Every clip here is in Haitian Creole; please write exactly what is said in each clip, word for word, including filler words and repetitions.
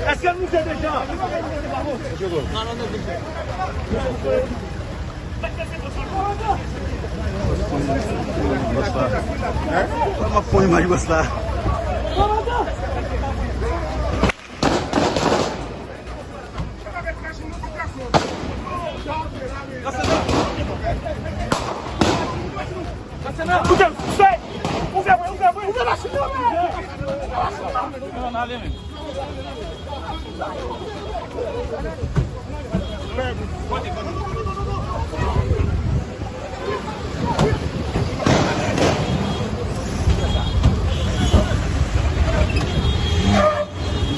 Èske nou se deja? Bòs la. M ap pran imaj bòs la.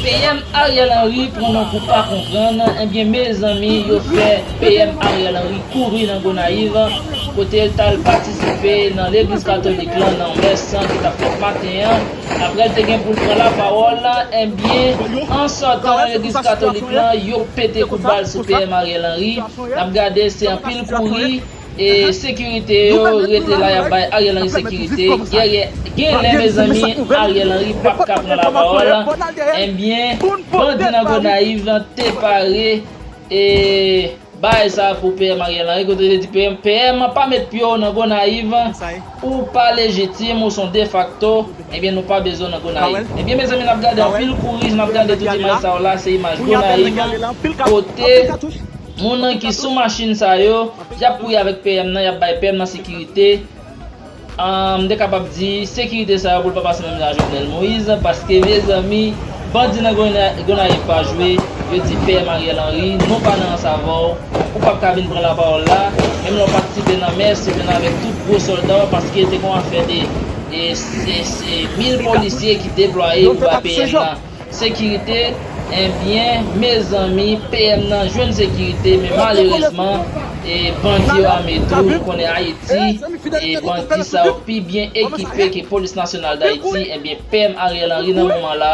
P M Ariel Henry pran nan kou pa konprann, ebyen mezanmi, yo fè P M Ariel Henry kouri nan Gonayiv, kote l t al patisipe nan legliz katolik lan nan mès ki t ap fèt maten an. Apre l te gen pou l pran lapawòl, ebyen, an sòtan nan legliz katolik lan, yo pete kout bal sou P M Ariel Henry. N ap gade, se anpil kouri. E sekirite yo rete la, y ap bay Ariel Henry sekirite. Genlè, genlè, mezanmi, Ariel Henry p ap ka pran lapawòl. Ebyen, bandi nan Gonayiv te pare e bagay sa pou P M Ariel Henry, kote yo te di P M, P M, pa met pye w nan Gonayiv, ou pa lejitim, ou se yon defakto. Ebyen, nou pa bezwen w nan Gonayiv. Ebyen, mezanmi, n ap gade anpil kouri, n ap gade tout imaj sa yo la, se imaj Gonayiv, kote moun ki sou machin sa yo, y ap kouri avèk P M nan, y ap bay P M nan sekirite. Ahn, m te kapab di, sekirite sa yo pou l pa pase menm jan ak Jovenel Moïse, paske, mezanmi, bandi nan Gona-, Gonayiv pa jwe, yo di P M Ariel Henry, nou pa nan rans avè w, ou p ap ka vin pran lapawòl la, menm lè w patisipe nan mès, se vin avèk tout gwo sòlda w, paske te gen yon afè de, e, se, se mil polisye ki deplwaye pou bay P M nan sekirite, ebyen, mezanmi, P M nan jwenn sekirite, men malerezman, e, bandi yo ame tou, nou konnen Ayiti, e, bandi sa yo pi byen ekipe ke Polis Nasyonal Dayiti, ebyen, P M Ariel Henry nan moman la,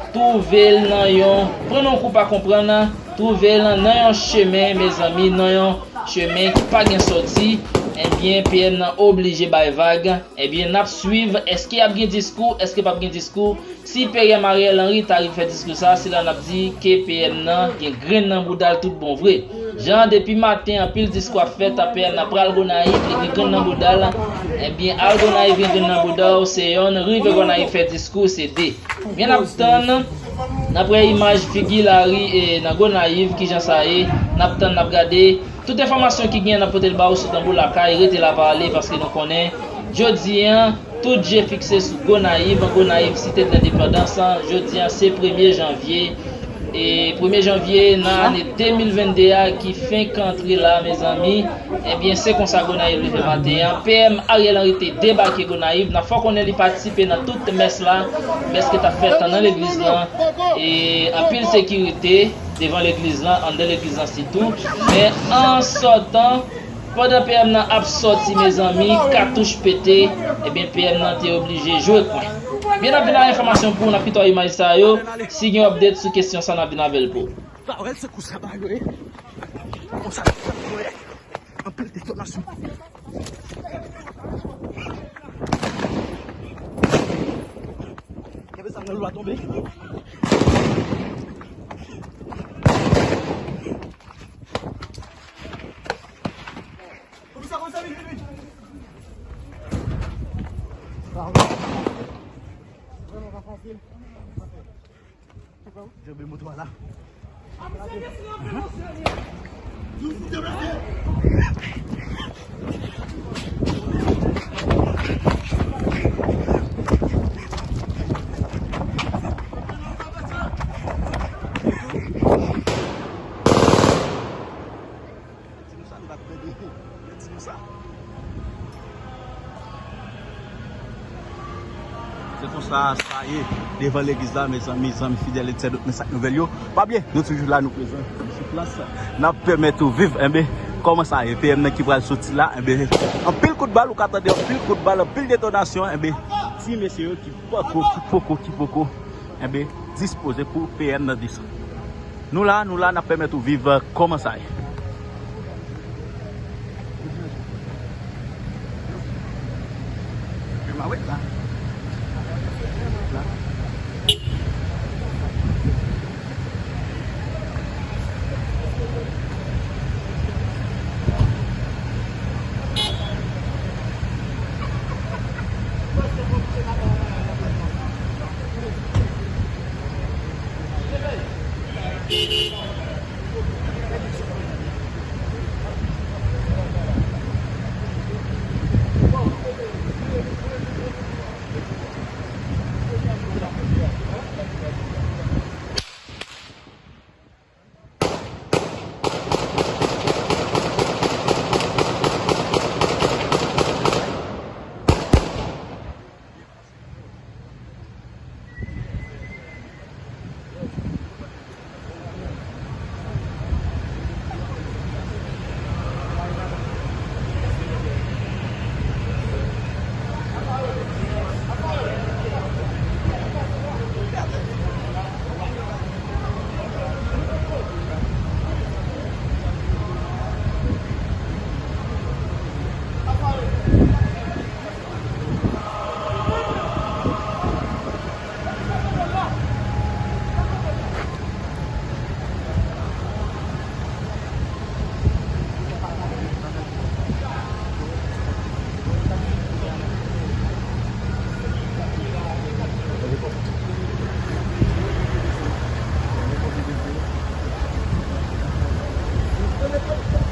twouve l nan yon, pran nan kou pa konprann, twouve l nan yon chemen, mezanmi, nan yon chemen ki pa gen sòti, ebyen, P M nan oblije bay vag, ebyen, n ap swiv, èske y ap gen diskou, èske p ap gen diskou, Si P M Ariel Henry ta rive fè diskou sa, se la n ap di ke P M nan gen grenn nan bouda l tout bon vre. Jan depi maten anpil diskou ap fèt, P M nan pral Gonayiv, li gen grenn nan bouda l. Ebyen, al Gonayiv gen grenn nan bouda w, se yonn, rive Gonayiv fè diskou, se de. Men n ap tann, daprè imaj figi lari e nan Gonayiv, kijan sa ye, n ap tann, n ap gade. Tout enfòmasyon ki gen, n ap pote l ba ou sou Tanbou Lakay, rete la pa ale, paske nou konnen, jodi a, tout je fikse sou Gonayiv, Gonayiv, Site de Lendepandans, jodi a, se premye janvye, e premye janvye nan ane de mil venn de a, ki fenk antre la, mezanmi, ebyen, se konsa Gonayiv leve maten an. P M Ariel Henry te debake Gonayiv, n ap fè w konnen li patisipe nan tout mès la, mès ki t ap fèt nan legliz lan, e anpil sekirite devan legliz lan, anndan legliz lan sitou. Men an sòtan, pandan P M nan ap sòti, mezanmi, katouch pete, ebyen, P M nan te oblije jwe kwen. Byen, n ap vin ak enfòmasyon pou w, n ap kite w imaj sa yo. Si gen update sou kesyon sa, n ap vin avè l pou w. Anpil detonasyon. Kenbe zam nan, lwa tonbe. Djòbe moto a la. Di nou sa, nou pa t tande. Di nou sa. Se konsa sa ye devan legliz la, mezanmi, zanmi fidèl, etcetera. Men sa k nouvèl yo. Pa bliye, nou toujou la, nou prezan sou plas. N ap pèmèt ou viv, enben, kòman sa ye? P M nan ki pral soti la, enben, anpil kout bal, ou ka tande anpil kout bal, anpil detonasyon, enben, ti mesye yo ki poko, ki poko, ki poko, enben, dispoze pou P M nan desann. Nou la, nou la, n ap pèmèt ou viv, euh, kòman sa ye.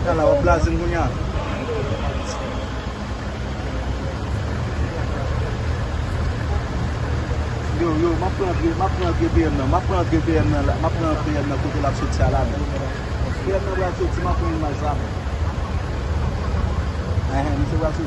Ala, w ap blaze m kounye a. Yo, yo, m ap pran antre, m ap pran antre P M nan, m ap pran antre P M nan la, m ap pran P M nan kote l ap soti a la menm. P M nan pral soti, m ap pran imaj la menm. Ehe, misye pral soti.